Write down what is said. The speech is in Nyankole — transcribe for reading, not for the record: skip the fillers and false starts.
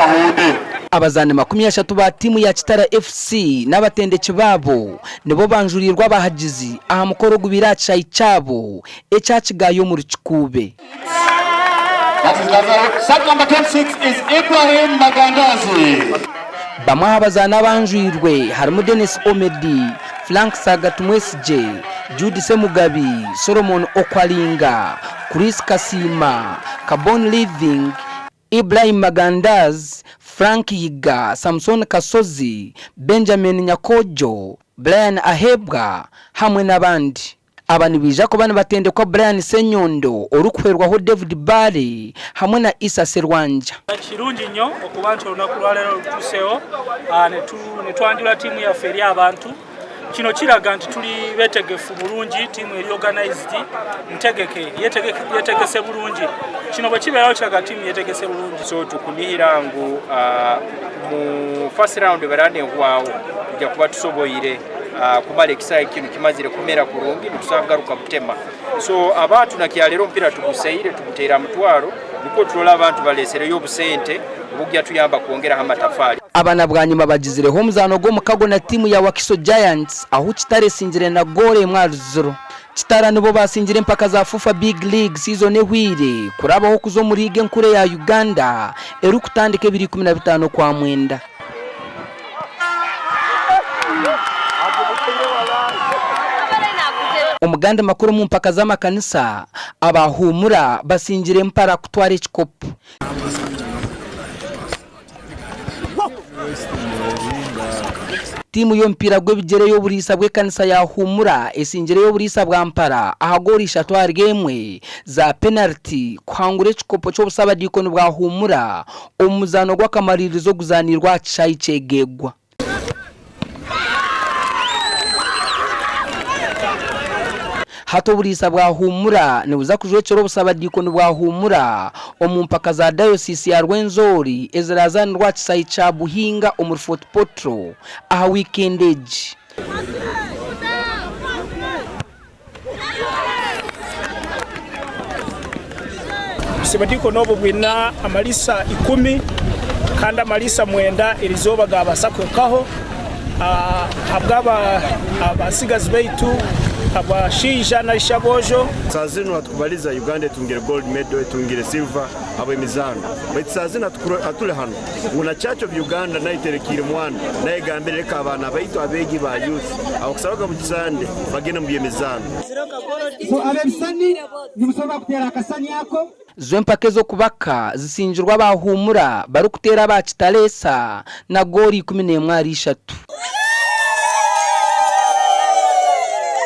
Mahuude. Abazaani 30 ba tiimu ya Kitara FC n'abatendeki baabo nibo banjuriirwe abahagizi aha mukoro ogubaire aha kishaayi kyabo ekya Kigaaya omuri Kikuube. That is Lazaro. Sub number 26 is Ibrahim Magandazi. Bamwe aha bazaani abanjwirwe harimu Denis Omedi, Frank Saga Tumwesigye, Jude Semugabi, Solomon Okwalinga, Chris Kasiima, Kabon Living, Ibrahim Magandaz, Frank Yiga, Samson Kasozi, Benjamin Nyakojo, Brian Ahebwa hamwe n'abandi. Aba nibaija kuba nibatendekwa Brian Ssenyondo orikuhwerwaho David Bbaale hamwe na Issa Serwanja. Kirungi nnyo okuba nti olunaku lwaleero lutuuseewo netwanjula tiimu yaffe eri abantu. Kino kiraga nti tuli betegefu bulungi, tiimu eri organized, ntegeke, yetegese bulungi. Kino bwe kibeerawo kiraga tiimu yetegese bulungi. So tukunihira ngu mu first round baranehwaho tujja kuba tusoboire kumara ekisaayi kinu kimazire kumera kurungi nitusobola kugaruka butema. So abantu nakyaleero omupiira tuguseire tuguteire aha mutwaro nikwo turole abantu balesereyo obusente obukugya tuyamba kwongeraho amatafaali. Aba na bwanyima bagizireho omuzaano gw'omukago na tiimu ya Wakiso Giants ahu Kitara esingire na goolo emwe ahari ziro. Kitara nibo baasingire empaka za FUFA Big League siizoni ehweire kurabaho kuza omu liigi enkuru eya Uganda erikutandika ebiro 15 Okwamwenda. Omugandi makuru omu mpaka z'amakanisa, aba Huumura basingire Mpara kutwara ekikopo. Tiimu y'omupiira gw'ebigyere ey'oburiisa bw'ekanisa ya Huumura esingire ey'oburiisa bwa Mpara aha goolo ishatu ahari emwe za penariti kuhangura ekikopo ky'obusabadiikoni bwa Huumura omu muzaano gw'akamaririzo oguzaaniirwe aha kishaayi ky'Egeegwa. Hati oburiisa bwa Huumura nibuza kujwekyera obusabadiikoni bwa Huumura omu mpaka za Dayosiisi ya Rwenzori ezirazaanirwa aha kishaayi kya Buhinga omuri Fort Portal aha wiikendi egi. Obusabadiikoni obu bwine amariisa ikumi kandi amariisa mwenda erizooba gaabaasa kuhikaho ahabw'abatsigazi baitu abashaija narishi aboojo. Saaha zinu hatukubaliza Uganda etungire gold medal, etungire silver habw'emizaano baitu saaha zinu atuli hanu ngu na Church of Uganda nayo eterekiire mwana nayo egambire leka abaana baitu abeegi ba youth abakusabaga buli Sunday bagende mu by'emizaano. So ab'ebisani nimusobora kuteera akasani ako. Zo empaka ez'okubaka zisingirwe aba Huumura barikuteera aba Kitaleesa na goolo 11 ahari ishatu.